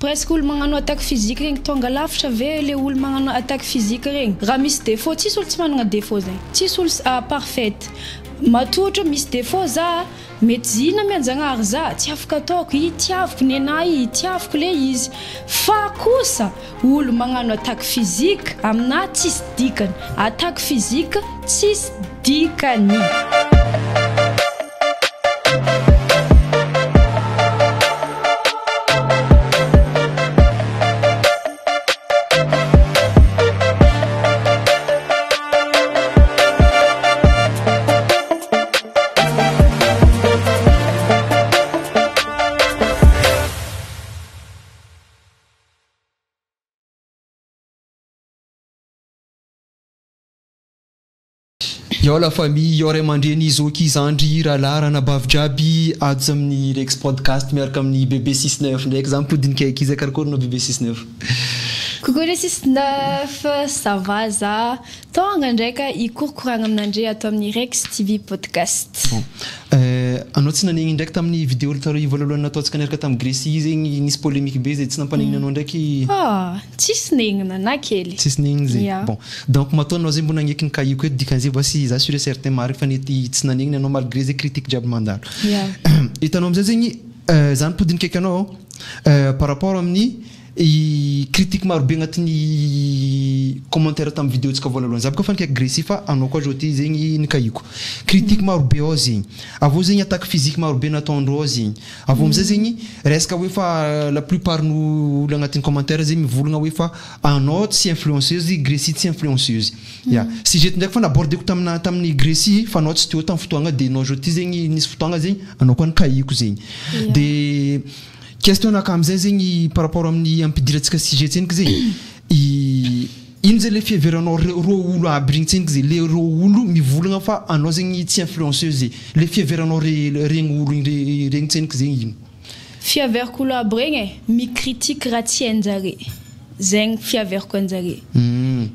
Presque olo magnano attaque physique regny tonga lafatra ve le olo magnano attaque physique regny? Raha misy défaut tsisy olo tsy managna défaut zegny, tsisy olo parfaite, matoa ohatra misy défaut za mety zina amianjagnahary za tsy afaka ataoko itiaviko nenah i itiaviko le izy fa kosa olo magnano attaque physique aminah tsisy dikany, attaque physique tsisy dikany. Yao la famille, yao ray aman-dreny, zoky, zandry, rahalahy, ranabavy jiaby, ato amin'ny Rex Podcast miaraka amin'ny Bebe six neuf ndraiky, za mipody nikaiky izy, karakory anao Bebe six neuf? Coucou les six neuf, ça va za? Tonga ndraika hikorokoragna aminandre ato amin'ny Rex TV Podcast. Bon, anao tsy nanegny ndraiky tamin'ny vidéo tary voalohany nataontsika niaraka tamin'i Gracie zegny nisy polémique be zay, tsy nampanenina anao ndraiky? Ah, tsisy negnina na kely. Tsisy negnina zay. Ya. Bon, donc matoa anao zay mbo nagneky ny cas-iko eto dikan'izay voici za sur et certain marigny fa nety tsy nanegnina anao malgré zay critique jiaby mandalo. Ya. Hitanao amizay zegny za nipody nikaiky anao par rapport amin'ny critique maro be agnatin'ny commentaire tamin'ny vidéo-tsika voalohany. Za boka fa nikaiky Gracie fa anao koa zao ty zegny nikahiko. Critique maro be ao zegny. Avy eo zegny attaque physique maro be nataondreo ao zegny. Avy eo amizay zegny resaka hoe fa la plupart ny olo agnatin'ny commentaire zegny mivolagna hoe fa anao tsy influenceuse, Gracie tsy influenceuse. Ya. Sujet ndraiky fa nabordeko tamina tamin'ny Gracie fa anao tsy teo tamin'ny fotoagna de anao zao ty zegny nisy fotoagna zegny anao koa nikahiko zegny. De question naka amizay zegny par rapport amin'ny ampidirantsika sujet tsendriky zegny i ino zay le fiheveranao reo reo olo aby regny tsendriky zay le reo olo mivolagna fa anao zegny tsy influenceuse le fiheveranao re regny olo igny regny tsendriky zegny ino? Fiheverako olo aby regny e, mi-critique raha tsy hain-jare, zegny fiheverako anjare.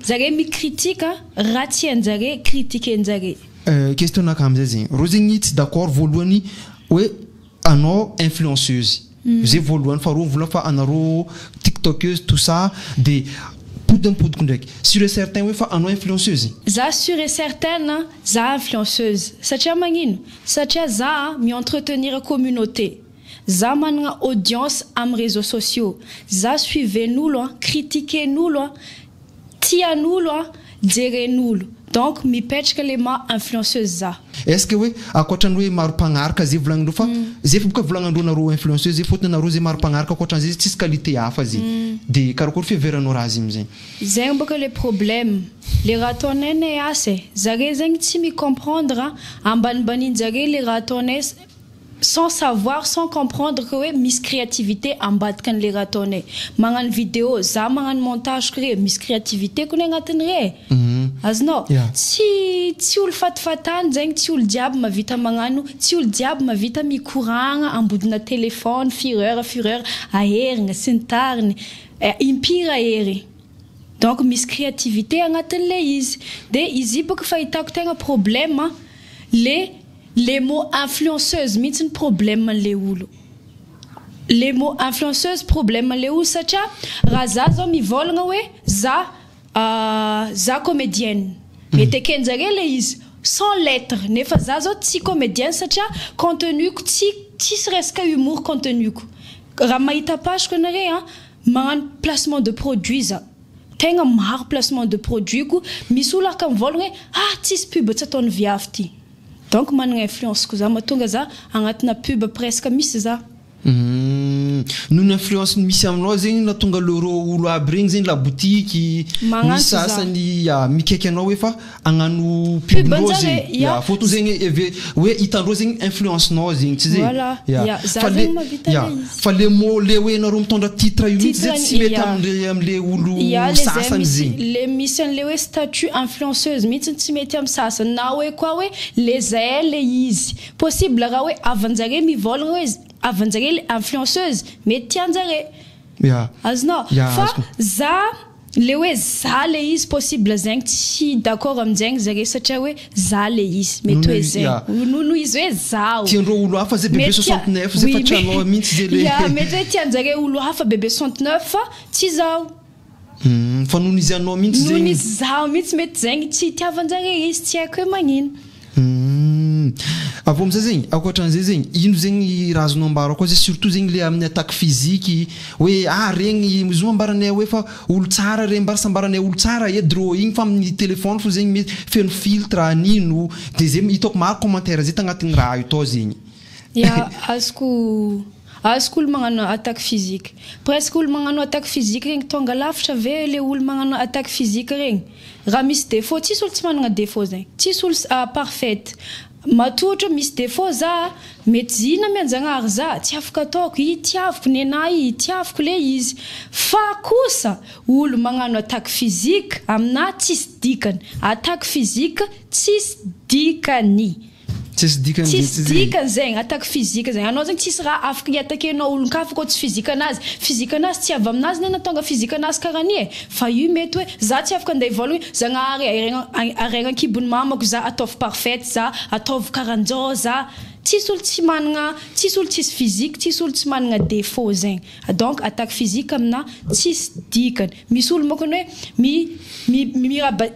Zare mi-critique raha tsy hain-jare critiquer-njare. Question naka amizay zegny, reo zegny tsy d'accord voalohany hoe anao influenceuse zay voalohany faharoa mivolagna fa anareo tiktokeuse tout ça de pody ampodiko ndraiky sur et certain hoe fa anao influenceuse. Za sur et certaine za influenceuse satria magnino? Satria za mi-entretenir communauté, za managna audience am réseaux sociaux, za suiven'olo an, critiquen'olo an, Tian'olo a, jeren'olo, donc mipetraka le maha influenceuse za. Est ce que hoe akoatran'ny hoe maro mpagnaraka zay volagnindreo fa zay fa boka volagnandreo nareo influenceuse zay fotony nareo zay maro mpagnaraka akoatran'izay tsisy qualité hafa zay de karakory fiheveranao raha zegny amizay. Zegny boka le problème, le raha ataonay ne asa e, zare zegny tsy mi comprendre ambanimbaninjare le raha ataonay sans savoir, sans comprendre que hoe misy créativité ambadika an'le raha ataonay. Magnano vidéo, za magnano montage-ko re, misy créativité kony agnatiny re e. Azonao? Tsy tsy olo fatifatany zegny, tsy olo jiaby mahavita magnano, tsy olo jiaby mahavita mikoragna ambodina téléphone fureur fureur aherigna sy ny tariny, impiry aherigny. Donc misy créativité agnatin'le izy. De izy io bôka fahitako tegna problème le Le mot influenceuse mihitsy ny problème anle olo. Le mot influenceuse problème anle olo satria raha za zao mivôlagna hoe za za comédienne mety ekenjare le izy sans l'etre nefa za zao tsy comédienne satria contenu-ko tsy tsisy resaka humour contenu-ko. Raha mahita page-ko anare an magnano placement de produit za. Tegna maro placement de produit-ko misy olo afaka mivôlagna hoe ah tsisy pub tsy ataon'ny viavy ty. Donc managna influence ko za mahatonga za agnatina pub presque misy za. Humm noho ny influence misy aminao zegny nahatonga le reo olo aby regny zegny labotiky Magnantso misy za. sasany ya mikaiky anao hoe fa hagnano Pub pub ndreo anjare zegny ya. ya fôtony zegny eve hoe hitandreo zegny influence nao zegny tsy zegny Voilà ya ya za fa le zegny mahavita ya le izy. fa le mot le hoe nareo mitondra titre io mihitsy Titre zay tsy mety ya. amle amle olo Ya le zay sasany misy zegny. le misy anle hoe statut influenceuse mihitsy tsy mety am sasany na hoe koa hoe le zay le izy possible raha hoe havanjare mivôlagna hoe havanjare le influenceuse mety tianjare Ya. azonao Ya, fa azoko. za Le hoe za le izy, possible zegny tsy d'accord aminjegny zare satria hoe za le izy, mety hoe zegny noho izy hoe zaho. Tiandreo olo hafa zay bebe 69 zay fa tsy anao mihitsy zay le. Ya, mety hoe tianjare olo hafa bebe 69 fa tsy zaho. Fa noho izy anao mihitsy zegny. Noho izy zaho mihitsy mety zegny tsy itiavanjare izy, tsy haiko hoe magnino. Avy eo amizay zegny, ankoatran'izay zegny, ino zegny raha azonao ambara koa zay, surtout zegny le amin'ny attaque physique, hoe ah regny izy io ambaranay hoe fa olo tsara regny, mbara sambaranay olo tsara edy rô igny fa amin'ny téléphone fo zegny mety feno filtre anino, de zay hitako maro commentaire zay tagnatin'ny raha io tao zegny. Ya, azoko olo magnano attaque physique. Presque olo magnano attaque physique regny tonga lafatra ve le olo magnano attaque physique regny? Raha misy défaut, tsisy olo tsy manana défaut zegny. Tsisy olo parfaite. Matoa ohatra misy défaut za, mety zina mianjagnahary za, tsy afaka ataoko, itiaviko nenahy, itiaviko le izy. Fa kosa olo magnano attaque physique aminahy tsisy dikany. Attaque physique tsisy dikany. Tsisy dikany. Tsisy dikany zegny attaque physique zegny. Anao zegny tsisy raha afaka hiattaquenao olon-kafa koa tsy physique anazy. Physique anazy tsy avy aminazy ne nahatonga physique anazy karaha ny e. Fa io mety hoe za tsy afaka andeha hivolagna hoe Zagnahary aregna ankibon'ny mamako za, ataovy parfaite za, ataovy karahan'zao za. Tsisy olo tsy manana, tsisy olo tsisy physique, tsisy olo tsy manana défaut zegny. Donc attaque physique aminahy tsisy dikany. Misy olo mokony hoe mi mi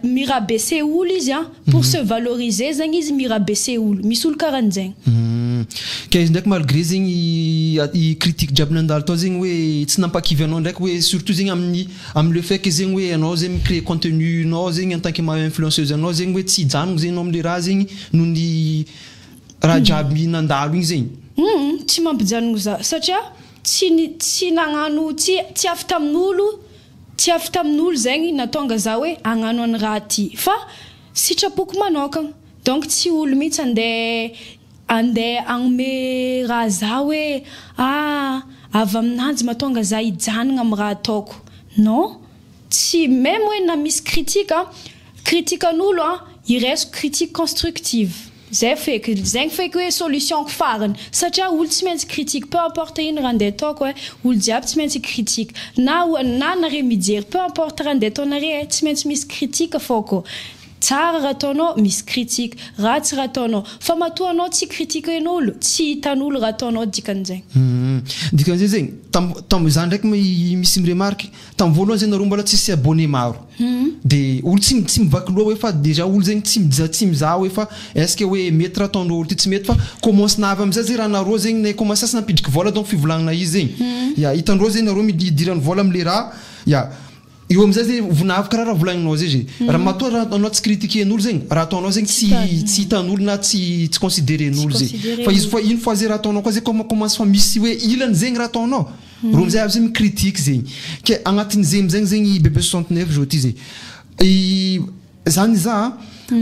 mirabaisser olo izy a, pour se valoriser zegny izy mirabaisser olo. Misy olo karahan'zegny. Ke izy ndraiky malgré zegny i critique jiaby nandalo tao zegny hoe tsy nampakivy anao ndraiky hoe surtout zegny amin'ny amy le fait que zegny hoe anao zegny micréer contenu nao zegny en tant que maha influenceuse anao zegny hoe tsy hijanona zegny anao amle raha zegny noho ny raha jiaby nandalo igny zegny. Tsy mampijanona za satria tsy tsy nagnano, tsy avy tamin'olo, tsy avy tamin'olo zegny natonga za hoe hagnano any raha ty fa sitrapoko manokana. Donc tsy olo mihitsy andeha agnome raha za hoe ah avy aminanjy mahatonga za hijanona amy raha ataoko. Non, tsy même hoe na misy critique a, critique an'olo a, iraisiko critique constructive. Zay feky, zegny feky hoe solution farany satria olo tsy maintsy critique, peu importe ino raha andeha ataoko e, olo jiaby tsy maintsy critique. Na nare mijery, peu importe raha andeha ataonare e, tsy maintsy misy critique fô koa. Tsara raha ataonao misy critique, ratsy raha ataonao. Fa matoa anao tsy critiquen'olo, tsy hitan'olo raha ataonao dikan'izay. Dikan'izay zegny tam za ndraiky misy miremarque tam voalohany zegny nareo mbola tsisy abonné maro. De olo tsy mivaky loha hoe fa déjà olo zegny tsy mizaha, tsy mizaha hoe fa est-ce que hoe mety raha ataondreo olo ty, tsy mety fa commence navy amizay zay raha nareo zegny ne commence asy nampidriky vola donc fivolagnana izy zegny. Ya, hitandreo zegny nareo midirany vola amle raha. Ya, eo amizay zay vonavy karaha raha volagninao zay zay. Raha matoa raha anao tsy critiquen'olo zegny, raha ataonao zegny tsy hitan'olo na tsy considéren'olo zegny. Fa izy fa une fois zay raha ataonao koa zay commence fa misy hoe ilany zegny raha ataonao. Ro amizay avy zay micritique zegny. Ke agnatin'izay amizay zegny bebe 69 zao ty zegny. I zany za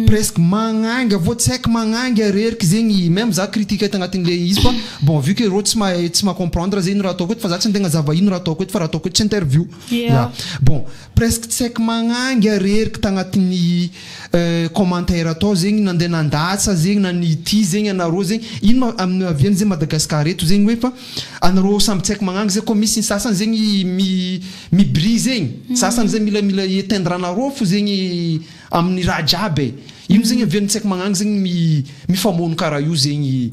presque magnanga avao tsy haiko magnanga reriky zegny, même za critique tagnatin'le izy fa bon, vu que rô tsy mahay, tsy ma-comprendre zegny raha ataoko eto fa za tsy andeha agnazava ino raha ataoko eto fa raha ataoko eto tsy interview. Ya. Bon, presque tsy haiko magnanga reriky tagnatin'ny commentaire atao zegny nandeha nandatsa zegny na nity zegny anareo zegny ino ma amin'ny aviany zegny Madagascar eto zegny hoe fa anareo samby tsy haiko magnanga zegny koa misy ny sasany zegny mi zegny sasany zegny mila éteindre anareo fo zegny amin'ny raha jiaby e. Ino zegny aviany tsy haiko magnanga zegny mifamono karaha io zegny.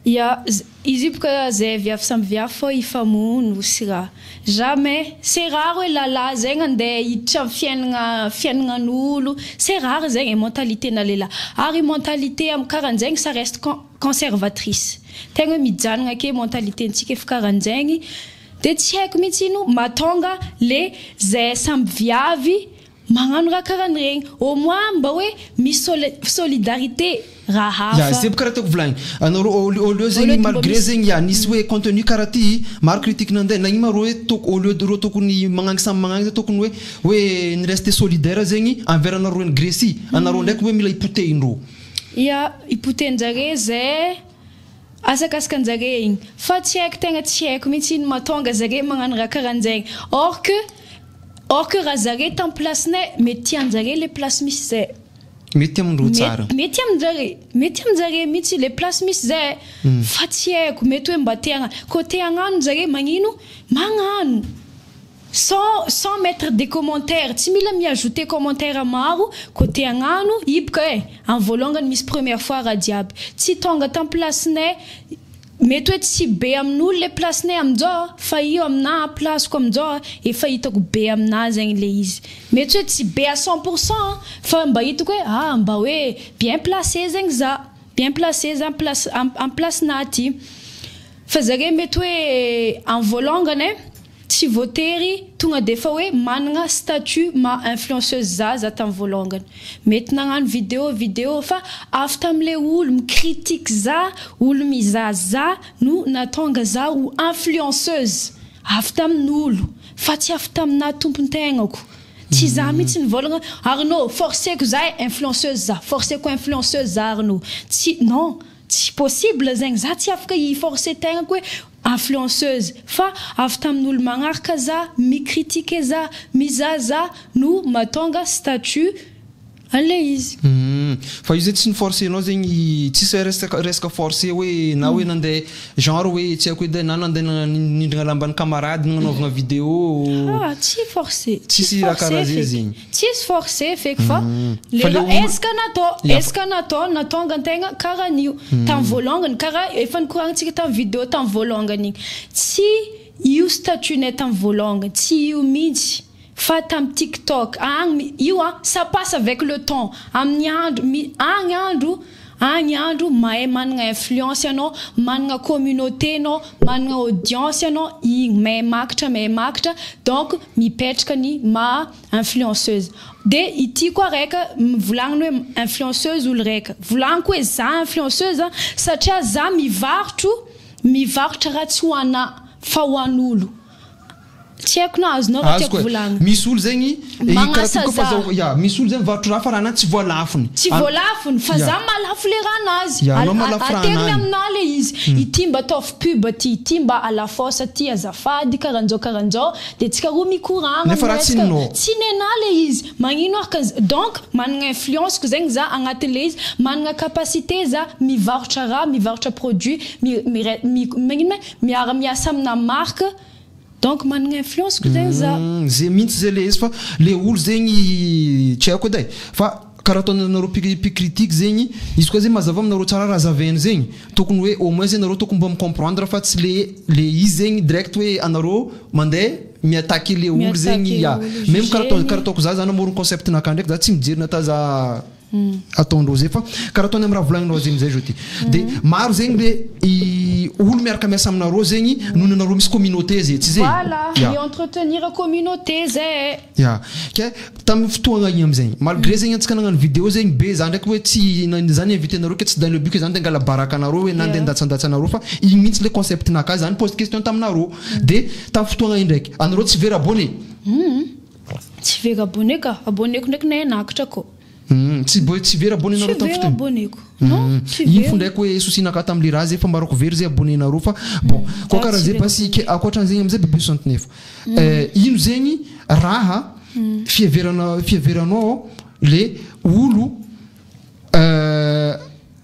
Ya, izy io boka zay viavy samby viavy fô ifamono sy raha. Jamais, c'est rare hoe lalahy zegny andeha hiditra amin'ny fiaignan'olo. C'est rare zegny e mentalité na lehilahy. Ary mentalité amy karahan'zegny ça reste conservatrice. Tegna hoe mijanona ake mentalité ntsika efa karahan'zegny. De tsy haiko mihitsy ino mahatonga le zay samby viavy magnano raha karahan'iregny. Au moins mba hoe misy solidarité raha Ya, hafa. Zay boka raha tiako volagny. Anareo au lieu zegny Au lieu malgré misy zegny ya nisy hoe contenu karaha ty maro critique nandeha nagnino ma rô hoe au lieu de rô tokony magnangy samy magnangy zay tokony hoe ny rester solidaire zegny envers anareo ny Grécie. Anareo ndraiky hoe mila hipotehin-drô. Ya, hipotehin-jare zay asakasaka anjare igny. Fa tsy haiko, tegna tsy haiko mihitsy ino mahatonga zare magnano raha karahan'zegny. Or que raha zare tamy place-nay mety tianjare le place misy zay. Mety amindreo tsara. Mety aminjare mihitsy le place misy zay. Fa tsy haiko, mety hoe mba te hagnano. Koa te hagnano zare magnino? Magnano. Sans mettre des commentaires, tsy mila miajouter commentaire maro côté agnano iboka e. Amin'ny voalongany misy première fois raha jiaby. Tsy tonga tam placenay, mety hoe tsy be amin'olo le placenay amin'izao, fa io amina placeko amin'izao efa hitako be amina zegny le izy. Mety hoe tsy be à 100% fa mba hitako hoe ah, mba hoe bien placé zegny za. Bien placé za place am placena aty. Fa zare mety hoe amin'ny voalongany e, tsy voatery tonga de fa hoe manana statut ma influenceuse za tamin'ny voalongany. Mety nagnano vidéo fa avy tam'le olo micritique za, olo mizaha za no natonga za ho influenceuse. Avy tamin'olo fa tsy avy tamina tompon-tegnako. Tsy za mihitsy nivolagna Arnaud, forceko za influenceuse za, forceko influenceuse za Arnaud. Tsy, non, tsy possible zegny, za tsy afaka hiforcer tegnako hoe influenceuse fa avy tamin'olo magnaraka za, micritique za, mizaha za no mahatonga statut an'le izy. Fa io zay tsy niforcenao zegny, tsisy resaka forcé hoe na hoe nandeha genre hoe tsy haiko edy na nandeha nindrina lamban'ny camarade nagnanaovana vidéo. Ah, tsy forcé. Tsisy raha karaha zay zegny. Tsisy forcé feky fa le Fa le raha ezaka natao, Ya, ezaka natao natonga antegna karaha an'io tamin'ny voalongany, karaha efa nikoragnintsika tamin'ny vidéo tamin'ny voalongany igny. Tsy io statut-nay tamin'ny voalongany, tsy io mihitsy. Fa tamin'ny TikTok agny io a, ça passe avec le temps. Amin'ny andro agny andro, agny andro mahay manana influence anao, manana communauté anao, manana audience anao, igny mahay makatra, mahay makatra, donc mipetraka ny maha influenceuse. De ity koa raika volagniny hoe influenceuse olo raika. Volagniko hoe za influenceuse satria za mivarotro raha tsy ho ana fa ho an'olo. Tsy haiko na azonao raha Azoko tiako e. volagna. Misy olo zegny Magnasa karaha ty koa fa za. ya, misy olo zegny mivarotro raha fa raha tsy voalafony. Tsy voalafony fa za malafo le raha anazy. Ya, anao malafo raha Ateriny anany. amina le izy. Ity mba ataovy pub ty, ity mba alafosa ty azafady karanjao karanjao, de tsika roa mikoragna Nefa raha tsy miresaka. ninao. Tsy nena le izy. Magnino araka donc manana influence ko zegny za agnatin'le izy, manana capacité za mivarotra raha, mivarotra produit, magnino ma miara miasa amina marque. Donc manana influence ko zegny za. Zay mihitsy zay le izy fa le olo zegny tsy haiko edy e, fa karaha ataonareo mpicritique zegny izy koa zegny mazava aminareo tsara raha zavainy zegny, tokony hoe au moins nareo tokony mba micomprendre fa tsy le izy zegny direct hoe anareo mandeha miattaquer le olo zegny, Miattaquer ya. olo, Même karaha jugeny. karaha ataoko za zany namorony concept naka ndraiky za tsy mijery nata za ataondreo zay fa karaha ataony amin'ny raha volagninao zegny zay zao ty. De maro zegny le olo miaraka miasa aminareo zegny noho anareo misy communauté zay, tsy zay? Voilà, Ya. mi-entretenir communauté zay. Ya, ke tamin'ny fotoagna igny amizegny, malgré zegny antsika nagnano vidéo zegny be za ndraiky hoe tsy zany invité nareo ke tsy dans le but ke zany de angala baraka anareo hoe nandeha ndatsandatsa anareo fa igny mihitsy le concept naka zany pose question taminareo. De tamin'ny fotoagna igny ndraiky anareo tsy very abonné. Tsy very abonné ka, abonné-ko ndraiky nahay nakatra ko. Tsy tsy very abonné Tsy nareo tamin'ny very fotoagna. abonné-ko. Non, tsy Iny very. fo ndraiky hoe souci-naka tamin'le raha zay fa mbarako very zay abonné nareo fa bon, koa Za karaha tsy zay very. basy ke ankoatran'zegny amizay bebe 69. Ino zegny raha fiheveranao le olo,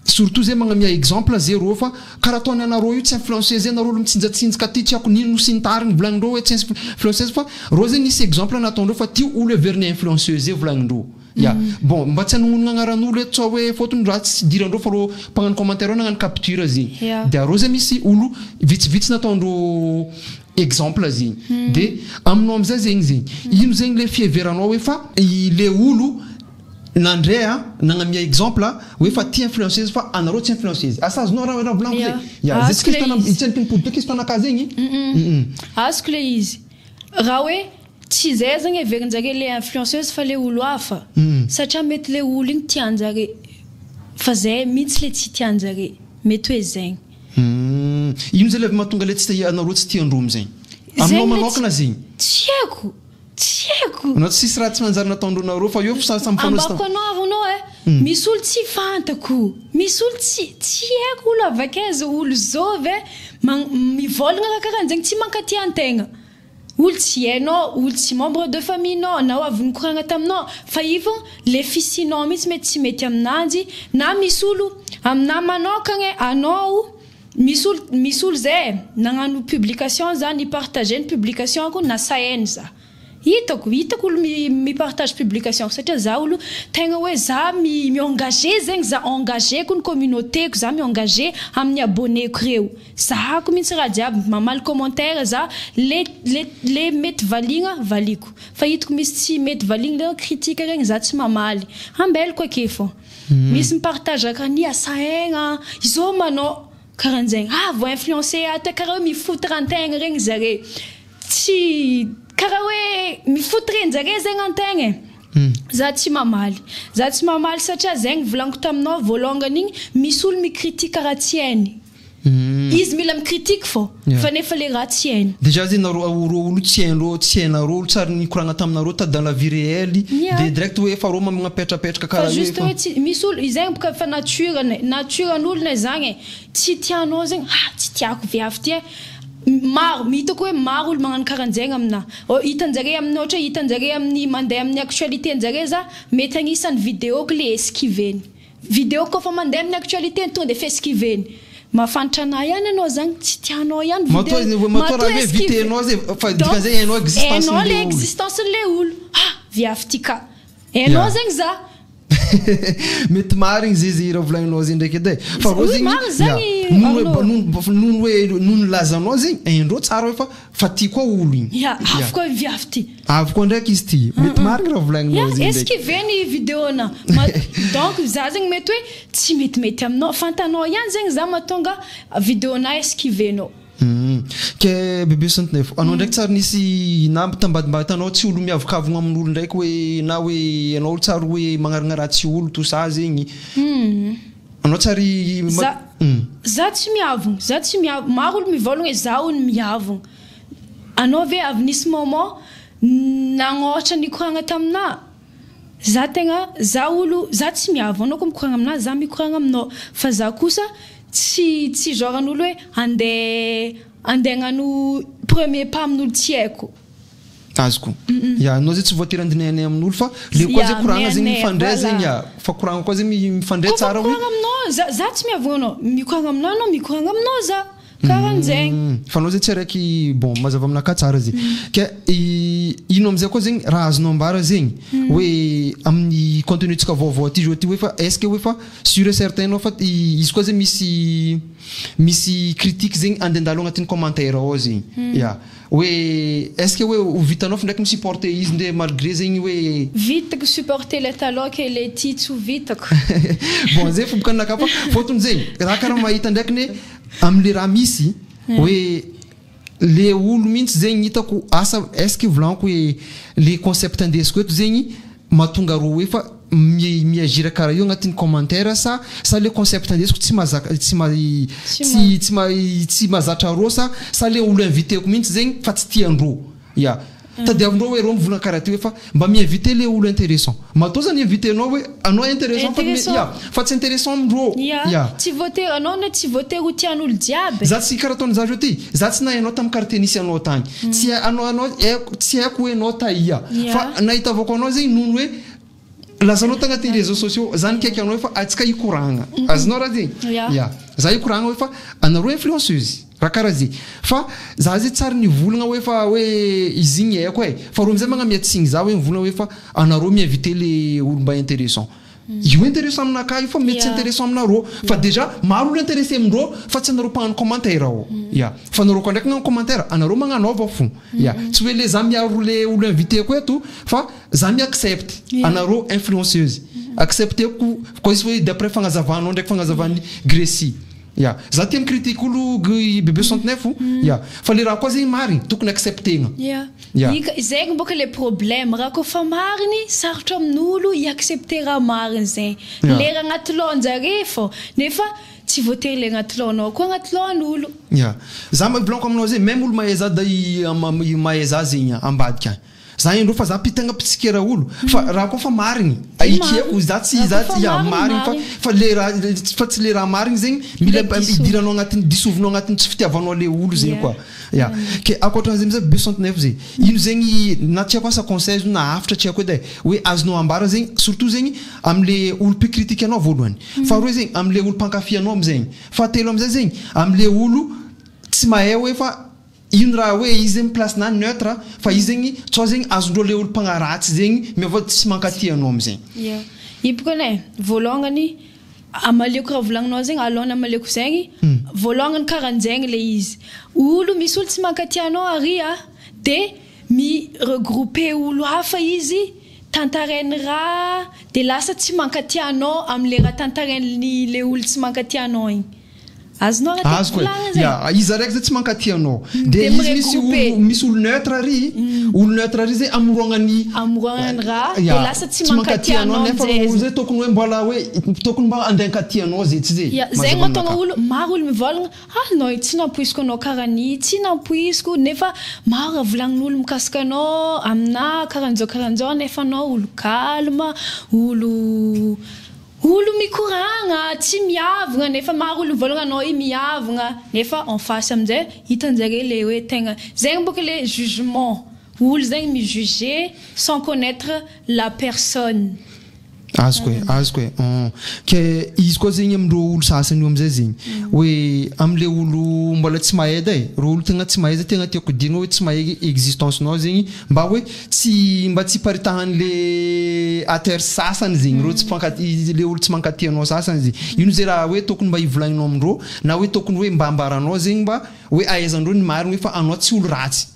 surtout zay magnamia exemple zay rô fa karaha ataony anareo io tsy influenceuse anareo olo mitsinjatsinjaka ty tsy haiko nino sy ny tariny volagnindreo hoe tsy influenceuse fa rô zegny nisy exemple nataondreo fa ty olo heveriny influenceuse zay volagnindreo. Ya, bon, mba tsy hanognonona agnaran'olo eto tsao hoe fôtony raha tsy idirandreo fa rô mpagnano commentaire reo nagnano capture zegny. De arô zay misy olo vitsivitsy nataondreo exemple zegny. De aminao amizay zegny. Ino zegny le fiheveranao hoe fa le olo nandray a nagnamia exemple a hoe fa ty influenceuse fa anareo tsy influenceuse. Asa azonao raha volaniko Ya. zay? Ya, zay tsy Azoko le question izy. tsy nipody question anakahy zegny. Azoko le izy. Raha hoe tsy zay zegny heverinjare le influenceuse fa le olo hafa. Satria mety le olo igny tianjare. Fa zay mihitsy le tsy tianjare. Mety hoe zegny. Ino zay le mahatonga le tsy anareo tsy tiandreo amizegny? Aminao Zegny le manokana zegny. Tsy haiko. Tsy haiko. Anao tsisy raha tsy manjary nataondreo nareo fa eo fa samy fanao Ambako anao aronao e. Misy olo tsy fantako. Misy olo tsy haiko olo avy akaiza, olo zovy e. Mivolagna raha karahan'zegny tsy mankatia antegna. Olo tsy hainao, olo tsy membre de famille-nao, na avy nikoragna taminao. Fa io fô, le fisinao mihitsy mety tsy mety aminanjy, na misy olo aminahy manokagna anao Misy olo zay nagnano publication, za nipartage ny publication ko nasahainy. Za hitako olo mipartage publication, satria za olo tegna hoe za miengagé zegny, za engagé ko ny communauté ko, za miengagé amin'ny abonné ko reo, zahako mihitsy raha jiaby, mamaly commentaire za, le mety valigna valiko, fa hitako misy tsy mety valigna, le critique regny, za tsy mamaly, ambelako ake fô. Misy mipartage karaha ny asahaigna izao, manao karahan'zegny, ah, vo influencé ato, karaha hoe mifototra antegna regny zare, tsy karaha hoe mifotorenjare zegny antegna e. Za tsy mamaly, za tsy mamaly, satria zegny volaniko taminao voalongany igny, misy olo micritique raha tsy hainy. Izy mila micritique fô fa nefa le raha tsy hainy. Déjà zegny nareo ro olo tsy haindreo, tsy hainareo, olo tsary nikoragna taminareo ta dans la vie réelle, de direct hoe efa rô magnapetrapetraka fa karaha io. Juste hoe tsy misy olo izegny boka fa naturany, naturan'olona zagny e, tsy tianao zegny, ah, tsy tiako viavy ty e. Maro hitako hoe maro olo magnano karahan'zegny amina. Hitanjare amin'ny, ohatra hoe hitanjare amin'ny mandeha amin'ny actualité njare, za mety agnisan'ny vidéoko le esquiveny, vidéo kofa mandeha amin'ny actualité tonga de fa esquiveny, mahafantatra anahy ihany anao zagny, tsy tianao ihany. Matoa raha hoe vitenao zay fa dikan'zay hainao existence. Hainao le n'le olo. Existence le olo, ah, viavy ty ka hainao zegny za. Mety marigny zay zay raha volagninao zay ndraiky edy e, fa rô Oui, zegny marigny zagny, ya, noho hoe Arnaud. Noho hoe noho lazanao zegny haindreo tsara hoe fa ty koa olo igny. Ya, avy koa viavy ty. Avy koa ndraiky izy ty, mety marigny raha volagninao Ya, zegny ndraiky. Esquiveny vidéo-na. Donc za zegny mety hoe tsy metimety aminao, fantanao ihany zegny za mahatonga vidéo-na esquivenao. Ke bebe 69 anao ndraiky tsary nisy na tambadimbady anao, tsy olo miavokavogna amin'olo ndraiky hoe, na hoe anao tsary hoe magnarana ratsy olo, tout ça zegny, anao tsary Za tsy miavogna, za tsy miavogna. Maro olo mivolagna hoe za olo miavogna. Anao ve avy nisy moment nagnôhatra nikoragna tamina? Za tegna, za olo, za tsy miavogna. Anao koa mikoragna amina, za mikoragna aminao. Fa za kosa tsy genre an'olo hoe andeha hagnano premier pas amin'olo tsy haiko. Azoko ya, anao zay tsy voatery andinay amin'olo, fa le koa Ya, zay koragna zegny mianay, mifandray voilà. zegny ya, fa koragna koa zegny mifandray Kofa tsara hoe mikoragna aminao, za tsy miavogna anao, mikoragna aminao anao, mikoragna aminao za. Karahan'zegny. Fa anao zay tsy araiky, bon, mazava aminakahy tsara zay. Ke ino amizay koa zegny raha azonao ambara zegny hoe amin'ny contenu tsika vaovao ty zao ty, hoe fa est ce que hoe fa sûr et certain anao fa izy koa zegny misy critique zegny andeha agnatin'ny commentaire ao zegny ya, hoe est ce que hoe ho vitanao fa ndraiky misupporter izy nde malgré zegny hoe Vitako supporter le taloha ke le ty tsy ho vitako. Bon, zay fomboka aminakahy, fa fôtony zegny raha karaha mahita ndraiky ne am'le raha misy hoe le olo mihitsy zegny hitako asa, est ce que volaniko hoe le concept andesiko eto zegny mahatonga ro hoe fa miagir karaha io agnatin'ny commentaire, sa le concept andesiko tsy mahazaka, tsy ma tsy mahazatra rô, sa le olo inviteko mihitsy zegny fa tsy tiandrô ya, tadiavindreo hoe rô mivolagna karaha ty hoe fa mba miinvité le olo intéressant, matoa zany invité anao hoe anao intéressant, fa ya, fa tsy intéressant amindrô. Ya, tsy voatery anao na tsy voatery ho tian'olo jiaby. Za tsy karaha ataony za zao ty, za tsy nahay anao tamin'ny quartier nisy anao tagny, tsy anao haiko, tsy haiko hoe anao taia, fa nahitavako anao zegny noho ny hoe lazanao tagnatin'ny réseaux sociaux zany kaiky anao hoe fa atsika hikoragna, azonao raha zegny. Ya, za hikoragna hoe fa anareo influenceuse raha karaha zay, fa za zay tsary nivolagna hoe fa hoe izy igny haiko e, fa ro amizay magnamiatsigny za hoe mivolagna hoe fa anareo miinvité le olo mba intéressant io, intéressant aminakahy io, fa mety tsy intéressant aminareo, fa déjà maro olo intéressé amindreo, fa tsy anareo mpagnano commentaire ao ya, fa anareo koa ndraiky magnano commentaire, anareo magnanaova fo ya, tsy hoe le za miaro le olo invité ko eto, fa za miaccepte anareo influenceuse, accepteko koa izy hoe d'après fagnazavanao ndraiky fagnazavan'ny Grécie ya, za tia micritique olo bebe 69 ya, fa le raha koa zegny marigny tokony acceptegna. Ya. Ya. Zegny boka le problème, raha kofa marigny sarotra amin'olo hiaccepter raha marigny zegny. Lera agnaty lohanjare fô nefa tsy voatery le agnaty lohanao koa agnaty lohan'olo. Ya, za volaniko aminao zegny, même olo mahay za da mahay za zegny ambadika agny. Za indreo fa za mpitegna mpitsikera olo fa raha koa fa marigny ekeko za tsy za tsy ya marigny fa fa le raha fa tsy le raha marigny zegny mila idiranao agnatin'ny disovinao agnatin'ny tsy fitiavanao le olo zegny koa ya. Ke ankoatran'izay amizay B 69 zegny ino zegny na tsy haiko asa conseil izy io na hafatra tsy haiko edy e hoe azonao ambara zegny surtout zegny am'le olo mpicritique anao voalohany, faharoe zegny am'le olo mpankafy anao am'zegny, fahatelo amizay zegny am'le olo tsy mahay hoe fa ino raha hoe izy zegny place na neutre fa izy zegny tsao zegny azondreo le olo mpagnaratsy zegny miova tsy mankaty anao amizegny. Ya, io bokany e, voalongany amaliako raha volagninao zegny, alohany amaliako zegny, voalongany karahanjegny le izy, olo misy olo tsy mankaty anao ary a, de mi regrouper olo hafa izy tantarainy raha, de lasa tsy mankaty anao am'le raha tantarainy le olo tsy mankaty anao igny. Azonao raha tiako Azoko e. volagna zegny? Ya, izy araiky zay tsy mankaty anao. De De izy misy miregrouper. olo misy olo neutre ary, olo neutre ary zay amoroagnany Amoroagnany raha, de Ya, lasa tsy tsy mankaty mankaty anao anao nefa amizay olo izy. zay tokony hoe mbola hoe tokony mba andeha ankaty anao zay tsy zay. Ya, zegny Mazava mahatonga aminakahy. olo, maro olo mivolagna, ah non tsy nampoiziko anao karaha tsy nampoiziko, nefa maro raha volagnin'olo mikasika anao aminah karahan'zao karahan'zao, nefa anao olo calme, olo olo mikoragna, tsy miavogna, nefa maro olo mivolagna anao io miavogna, nefa en face amizay hitanjare le hoe tegna zegny boka le jugement, olo zegny mijuger sans connaître la personne. Azoko e, azoko e. Ke izy koa zegny amindreo olo sasany io amizay zegny hoe am'le olo mbola tsy mahay edy e, reo olo tegna tsy mahay zay tegna tiako idirana hoe tsy mahay existence-nao zegny mba hoe tsy mba tsy hiparitahan'le haters sasany zegny, reo tsy mpankaty le olo tsy mankaty anao sasany zegny. Ino zay raha hoe tokony mba hivolagninao amindreo na hoe tokony hoe mba ambaranao zegny mba hoe ahaizandreo ny marigny hoe fa anao tsy olo ratsy.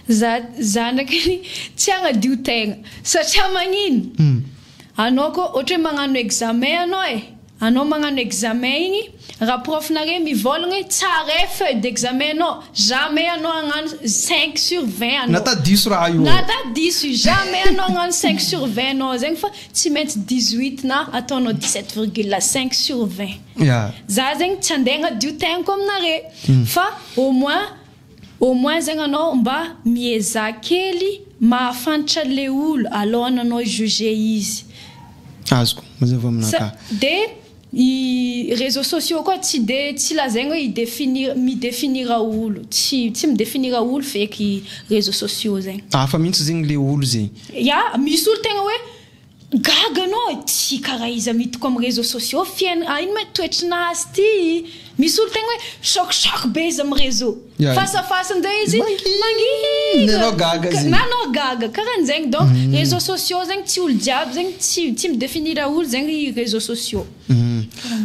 Za za ndraiky tsy hagnadio tegna satria magnino? Anao koa ohatra hoe magnano examen anao e, anao magnano examen igny, raha prof-nare mivolagna hoe tsara e feuille d'examen anao, jamais anao hagnano 5 sur 20 anao. Nata diso raha io. Nata diso, jamais anao hagnano 5 sur 20 anao zegny fa tsy maintsy 18 na ataonao 17,5 sur 20. Za zegny tsy andeha hagnadio tegnako aminare fa au moins zegny anao mba miezaha kely mahafantatra le olo alohan'ny anao juger izy. Azoko, mazava aminakahy. De i réseaux sociaux koa tsy de tsy lazaigna hoe idéfinir midéfinira olo, tsy tsy midéfinira olo feky réseaux sociaux zegny. Hafa mihitsy zegny le olo zegny. Ya, misy olo tegna hoe gaga anao tsy karaha izy amitiko amin'ny réseaux sociaux fiaina ah, ino ma toetrinazy ty. Misy olo tegna hoe choc be izy amin'ny réseau. Fasafasa amizay izy Mangina. mangina. Nanao gaga zegny. Nanao gaga karahan'zegny, donc réseaux sociaux zegny tsy olo jiaby zegny tsy tsy midéfinira olo zegny réseaux sociaux.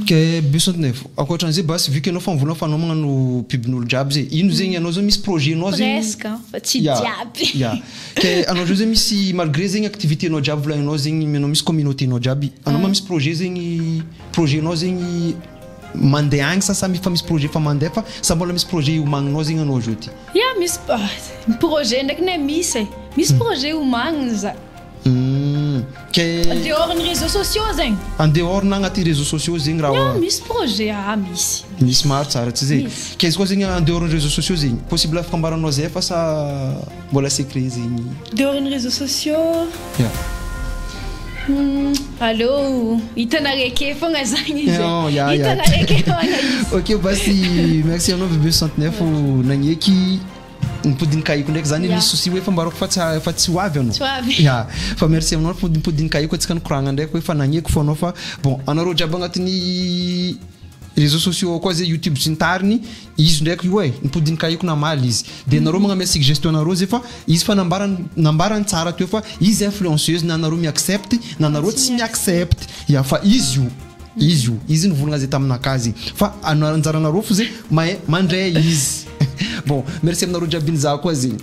Ke B 69 ankoatran'izay basy vu que anao fa mivolagna fa anao magnano pubn'olo jiaby zay, ino zegny anao zao misy projet nao zegny? Presque fa tsy jiaby. Ya. Ke anao zao zegny misy malgré zegny activité nao jiaby volagninao zegny anao misy communauté nao jiaby, anao ma misy projet zegny projet nao zegny mandeha agny sa samy fa misy projet fa mandeha fa sa mbola misy projet iomagninao zegny anao zao ty? Ya, misy ah, projet ndraiky ne misy e. Misy projet omagniny za. Ke Dehors ny réseaux sociaux zegny. En dehors na agnaty réseaux sociaux zegny raha Ya, misy projet ah misy. Misy maro tsara tsy zay. Misy. Ke izy koa zegny en dehors ny réseaux sociaux zegny possible afaka ambaranao zay fa sa mbola secret zegny? Dehors ny réseaux sociaux. Allô, hitanare ake fogna zagny izy. Non, ya. Hitanare ake fogna izy. Ok, basy merci anao BB 69 nagneky nipodiny kahiko ndraiky zany nisy souci hoe fa mbarako fa tsy ho avy anao. Tsy ho avy. Ya, fa merci aminao nipodiny kahiko antsika nikoragna ndraiky hoe fa nagneky fo anao fa bon anareo jiaby agnatin'ny réseaux sociaux koa zay YouTube sy ny tariny izy ndraiky io e nipodiny kahiko namaly izy de anareo magnamia suggestion anareo zay fa izy fa nambarany tsara teo fa izy influenceuse na anareo miaccepte na anareo tsy miaccepte ya fa izy io izy io izy nivolagna zay taminakazy fa anjaranareo fo zay mahay mandray izy. Bon, merci aminareo jiaby nizaha koa zegny.